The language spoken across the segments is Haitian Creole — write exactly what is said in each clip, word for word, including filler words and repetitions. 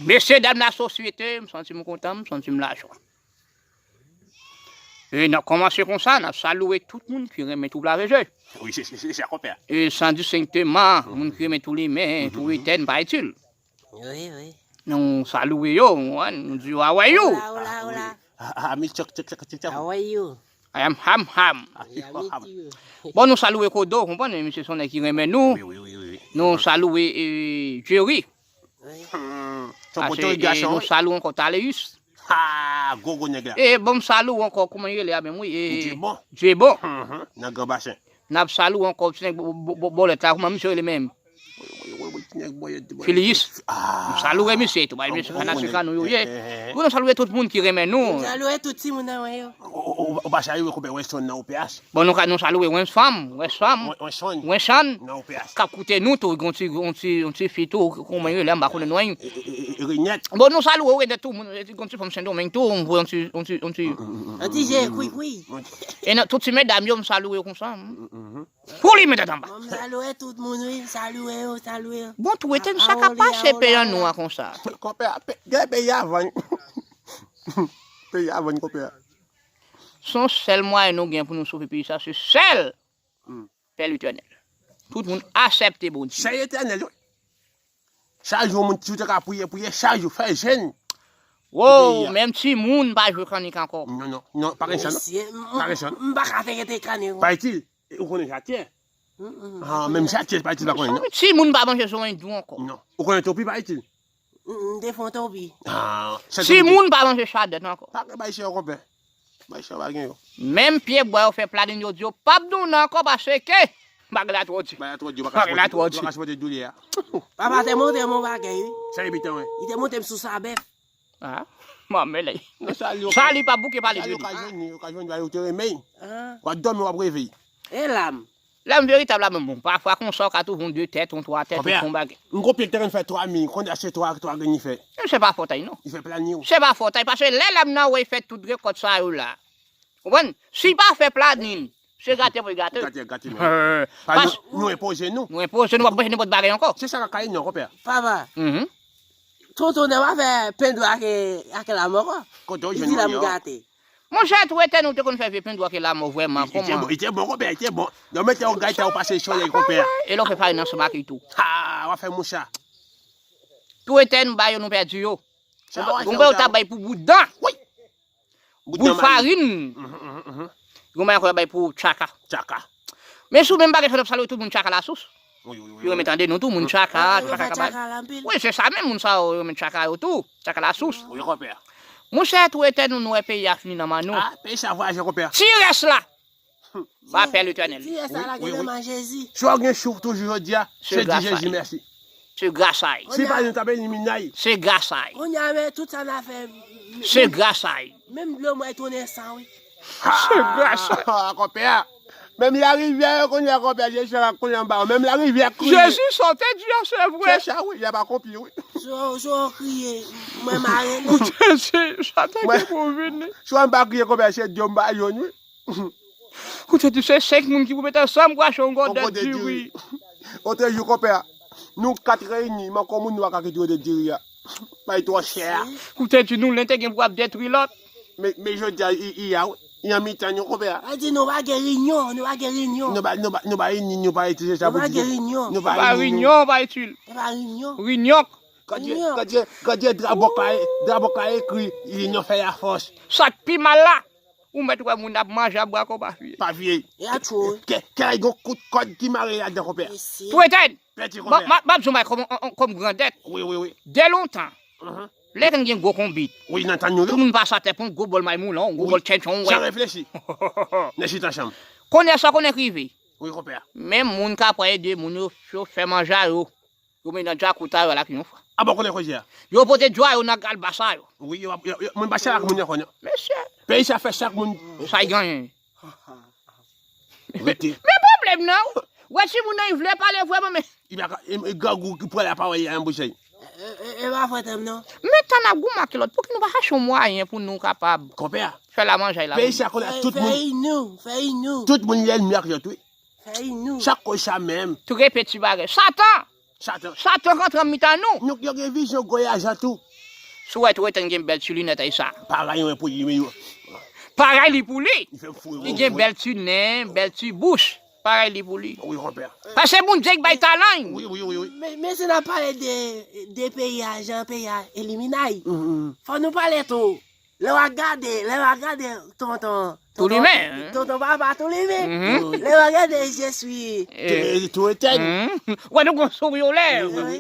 Mesye dam lasosyete, m santi m kontan, m santi m lajwa. E n ap kòmanse konsa, n ap saluwe tout moun ki renmen twoup la V G. Wi, se, se, se sa, konpè. E san distenkteman, moun ki renmen twoup limen, twoup etèn, pa itil. Wi, wi. Nou saluwe yo, nou di yo, "How are you?" Hola, hola, hola. Ah, ah, mi chok, chok, chok, chok, chok. How are you? I am ham ham. Ah, yeah, me too. Bon, nou saluwe Kodo, konprann, misye se yon nèg ki renmen nou. Wi, wi, wi, wi, wi. Nou saluwe, eh, Jerry. Wi. Hmm. Pase, eh, nou saluwe ankò Taleus. Ha, gwo gwo nèg la. E bon, m saluwe ankò, kòman li rele a menm, wi, e Djebon. Djebon. Mhm, nan Gran Basen. N ap saluwe ankò, ti nèg bo-, bo-, bo-, bòlèt la, kòman misye rele menm? Wi, wi, wi, wi, ti nèg bòlèt. Filiyis. Ah. M saluwe misye tou, bay misye fanatik an nou yo ye. Eh, eh, eh. Pou nou saluwe tout moun ki renmen nou. M saluwe tout timoun nan mwen yo. Ou, ou, ou, ou pa saluwe konpè Weston nan O P H? Bon, nou ka, nou saluwe Wensfam, Wensfam, Wen-, Wensfam. Wenshan. Nan O P H. K ap koute nou tou, gon ti, gon ti, gon ti fi tou, kòman yo rele a, m pa konnen non. E, e, e, e, Renèt. Bon, nou saluwe Renèt tou, moun, e, gon ti fanm Sendomeng tou, m voye yon ti, yon ti, yon ti. Yon ti je kwikwi. E nan tout ti medam yo, m saluwe yo konsa. Pou li mete anba. Bon, m saluwe tout moun, wi, m saluwe yo, saluwe yo. Bon, tou etèn sa k ap pase peyi an nou an konsa. Konpè, pe-, gen peyi a vann. Peyi a vann, konpè. Se yon sèl mwayen nou gen pou nou sove peyi sa, se sèl Pè Letènèl. Tout moun aksepte Bondye. Sèl Letènèl, wi. Chak jou, moun, si w te ka priye, priye chak jou, fè jèn. Wow, menm timoun pa jwe kannik ankò. Non, non, non, pa gen sa, non. Pa gen sa, non. M pa ka te rete kannik, non. Pa itil. E ou konnen sa, tè. Ah, menm sa, tè, pa itil, pa konnen, non. Timoun pa manje sou yon dou ankò. Non. Ou konnen topi, pa itil. M te fè yon topi. Ah, timoun pa manje chadèt ankò. Pa gen bay chè, konpè. Bay chè, pa gen yo. Menm pye bwa yo fè planin, yo di yo p ap donnen ankò paske bagay la twò di. Bagay la twò di, bagay la twò di. Papa te montre m yon bagay, wi. Sa epitan, wi. Li te montre m sou sa bèf. Ah, manmè lè. Sa li pa bouke pale de li. Okazyon, okazyon, ou te renmen. W ap dòmi, w ap reve. E lam. Lè m veritab la, men bon, pafwa konsa, w ka twouve yon de tèt, yon twa tèt, yon fon bagay. M konprann te konn fè twa mil, kounye a se twa, twa grenn li fè. Men se pa fòt a li, non. Li fè planin, wi. Se pa fòt a li, paske lè lam nan wè, li fè tout rekòt sa yo la. Konprann? Si li pa fè planin, se gate pou li gate. Gate, gate, non. Pas nou, nou enpoze nou. Nou enpoze nou, w ap manje nenpòt bagay ankò. Se sa k ap kale non, konpè. Papa. Mhm. Tonton nan pa fè pendo ak, ak lam ankò. Kote w jwenn li di lam gate. Monchè, tou etèn ou te konn fè vye pendo ak lam vrèman, kòman? Li te bon, li te bon, konpè, li te bon. Yo mete yon gayta, ou pase solèy, konpè. E lè w fè farin ansanm ak li tou. Ha, w ap fè moucha. Tou etèn ba yo, nou pèdi yo. Konpè, yo ta bay pou bout dan. Wi. Bout farin. Yon bagay ankò yo bay pou tchaka. Tchaka. Men si w menm pa gen fè, n ap salye tout moun tchaka lasous. Wi, wi, wi. Yo renmen tande nou tou, moun tchaka, tchaka ka bay. Wi, se sa menm, moun sa yo renmen tchaka yo tou, tchaka lasous. Wi, konpè. Monchè, tou etèn nou, nou wè peyi a fini nan men nou. Ah, peyi sa vwayaje, konpè. Ti rès la. Ba Pè Letènèl. Ti rès la lage nan men Jezi. Si w gen chouf toujou jodi a, se di Jezi mèsi. Se gras a li. Si pa nou ta beni minay. Se gras a li. Kounye a, men tout sa n a fè. Se gras a li. Menm dlo mwen tounen san, wi. Se gras a li. Ah, konpè. Menm larivyè yo kounye a, konpè, Jezi la kounye a anba yo. Menm larivyè kriye. Jezi sa w te di a, se vre. Se sa, wi, y a pa konpye, wi. So, so kriye, mwen mare li. Jezi, sa te gen pou vini. Si w pa kriye, konpè, se dyo m pa jwenn, wi. Ou te di se senk moun ki pou met ansanm pou achte yon gòdèt diri. Otrejou, konpè, nou kat reyini, manke yon moun nou pa ka kite gòdèt diri a. Bay twò chè a. Ou te di nou len te gen pou ap detwi lòt. Men, men jodi a, i, i a, i an mitan nou, konpè. Sa di nou pa gen reyinyon, nou pa gen reyinyon. Nou pa, nou pa, nou pa ini, nou pa itilize sa pou di nou. Nou pa gen reyinyon. Nou pa ini, nou. Nou pa reyinyon, pa itil. Nou pa reyinyon. Reyinyon. Kòdye, kòdye, kòdye dra bòk la, dra bòk la ekri, linyon fè lafòs. Sa k pi mal la, ou mèt wè moun ap manje ap bwè kò pa fye. Pa fye. E a tchou. Kè, kè gon kout kòd ki mare ladan, konpè. Tou etèn. Pèdi, konpè. M ap, m ap di w bagay kòm, kòm grandèt. Wi, wi, wi. De lontan. Lè te gen gwo konbit. Wi, nan tan nou yo. Tout moun pase atè pou yon gwo bòl mayi moulen, yon gwo bòl tchètchon, wi. San reflechi. Nan chita chanm. Kounye a sa konnen k rive. Wi, konpè. Menm moun k ap ede moun yo, yo fè manje a yo. Yo met nan djakout a yo la ki yon fwa. A bon, konnen koze a. Yo pote djwa yo nan kalbas a yo. Wi, yo, yo, yo, moun pa chak moun yo konnen. Mesye. Peyi sa fè chak moun. Sa y genyen. Rete. Men pwoblèm nan, wè timoun nan, li vle pale vrèman, men. Li pa ka, e, e grangou ki pran lapawòl, li a yon bouzèy. E, e, e pa fòt m, non. Men tan n ap goumen ak lòt, pouki nou pa chache yon mwayen pou nou kapab. Konpè. Fè lamanjay la. Peyi sa konnen tout moun. Fè inou, fè inou. Tout moun lènmi ak lòt, wi. Fè inou. Chak koz sa menm. Trè peti bagay. Satan! Satan. Satan k antre nan mitan nou. Nou, yo gen vizyon gwo lajan tou. Si w wè Tou Etèn gen bèl ti linèt ay sa. Parèy mwen pou li, men yo. Parèy li pou li. Li fè m fou. Li gen bèl ti nen, bèl ti bouch. Parèy li pou li. Wi, konpè. Paske Bondye k bay talan. Wi, wi, wi, wi. Men, men si n ap pale de, de peyi a, jan peyi a eliminay. Fò nou pale tou. Lè w ap gade, lè w ap gade tonton, tonton, tonton papa tou limen. Lè w ap gade je suis. Tou Etèn. Wè nou gon souri o lèv. Wi.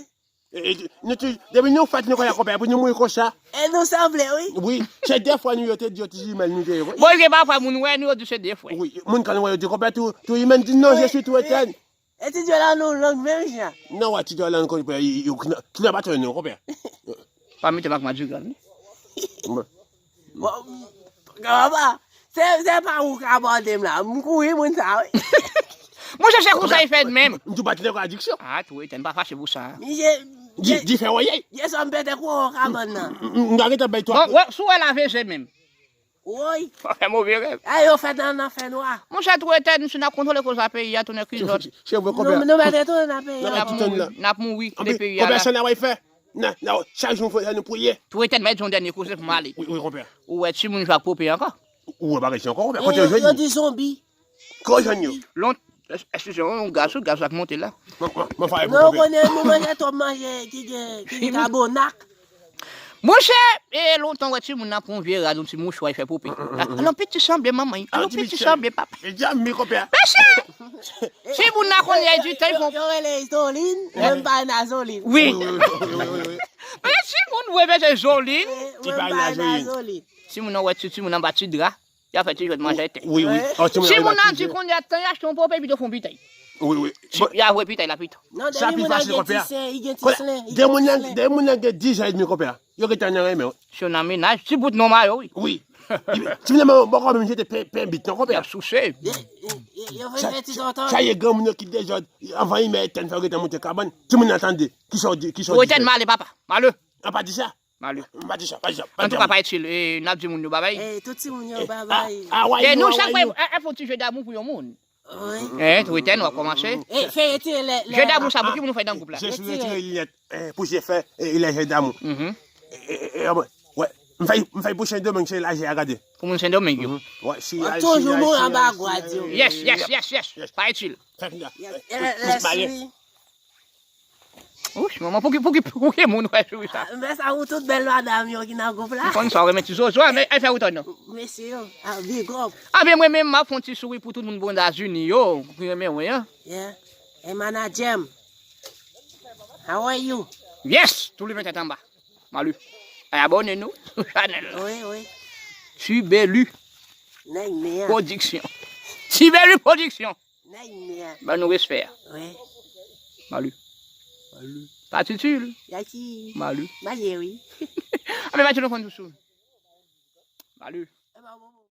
E, e, nou tou, depi nou fèt nou konn konpè pou nou mouri konsa. E nou sanble, wi. Wi, se de frè nou yo te di yo ti jimèl nou te ye, wi. Bon, gen pafwa moun wè nou yo di se de frè. Wi, moun kan wè yo di konpè tou, tou jimèl di non, je suis Tou Etèn. E ti djòl la nou long menm jan. Non, wè ti djòl la nou konn pè, ki nan pa tande nou konpè. Pa mete m ak Madrigal, non. Bon, papa, se, se pa ou k abòde m la. M kouri moun sa, wi. Monchè, se konsa li fèt menm. M di w pa tande kontradiksyon. Ah, Tou Etèn pa fache pou sa. Di, di fè woyey. Yè swa m pete kou an kabann nan. M, m, m ka gentan bay twa. Bon, wè, si w wè l aveze menm. Woy. Fè move rèv. E yo fèt nan, nan fènwa. Monchè, Tou Etèn, si n ap kontwole koze a peyi a, tounen ki zòt. Se vre, konpè. Nou, nou mèt retounen nan peyi a. N ap mouri, n ap mouri, lè peyi a la. Konpè, sa n ap fè. Nan, nan, chak jou fò nou priye. Tou Etèn, mèt di yon dènye koze pou m ale. Wi, wi, konpè. Ou wè timoun jwe ak pope ankò? Ou wè bagay sa ankò, konpè? Kote yo jwenn yo? Yo di zonbi. Kote yo jwenn yo? Lon, es-, eskize, yon gaz, gaz la k monte la. Mwen, mwen, mwen fè pou konpè. Non, ou konnen nou manje twòp manje ki gen, ki gen kabonak. Monchè, e lontan wè timoun nan pran yon vye rad, yon ti mouchwa, li fè pope. Alon piti sanble manman, alon piti sanble papa. E djam mi konpè. Mesye! Timoun nan kounye a di tan fon. Yo rele Zolin, mwen m pa nan Zolin. Wi. Wi, wi, wi, wi, wi, wi. Men timoun vre mesye Zolin. Li pa nan Zolin. Timoun nan wè ti, timoun nan ba ti dra. Y a fè ti jwèt manje tè. Wi, wi. Timoun nan di kounye a tan y achte yon pope epi yo fon pitay. Wi, wi. Y a voye pitay la pito. Non, sa pi fasil konpè. Demoun nan, demoun nan gen diz an edmi konpè. Yo gentan nan renmen w. Si w nan menaj, ti bout non mayo, wi. Wi. Ti menaj bòkò menm jete pen, pen bit non konpè. Y ap souse. Yo, yo, yo fè ti tonton. Sa ye granmoun yo ki dezòd, anvan imè etèn fè yo gentan monte kabann. Timoun nan tande. Kisa w di, kisa w di? Ou etèn male papa. Male. An pa di sa. Male. M pa di sa, pa di sa. Antouka pa itil, e, n ap di moun yo babay. E, tout timoun yo babay. E nou chak fè, e, fè yon ti je damou pou yon moun. Wi. Hein, Tou Etèn, w ap kòmanse. E, fè retire lè, lè. Je damou sa, pou ki moun ou fè nan gwoup la? Je suis retire linèt, e, pou je fè, e, lè je damou. Mhm. E, e, e, wè, m fè, m fè pou Sendomeng, se la je a gade. Pou moun Sendomeng yo. Mhm. Wè, si, w ap toujou mouri anba gwa di yo. Yes, yes, yes, yes. Pa itil. Fè konsa. Yes, e, lè, lè sou li. Wouch, manman, pouki, pouki, pouki moun wè sou sa? Men sa pou tout bèl madanm yo ki nan gwoup la. M konn sa, w renmen ti zozo a, men, e fè ou tande non. Mesye yo, ah, big up. A, men mwen menm, m ap fè yon ti souri pou tout moun Bondazini yo, ki renmen mwen an. Yeah. E manadjè m. How are you? Yes! Tou li met tèt anba. Mali. Ay abòne nou sou chanèl la. Wi, wi. Tibelu. Nèg men an. Pwodiksyon. Tibelu Pwodiksyon. Nèg men an. Ban nou respè a. Wi. Mali. Mali. Pa titil. Yaki. Mali. Maye wi. A men pa ti nou konn sou. Mali. E pa bon.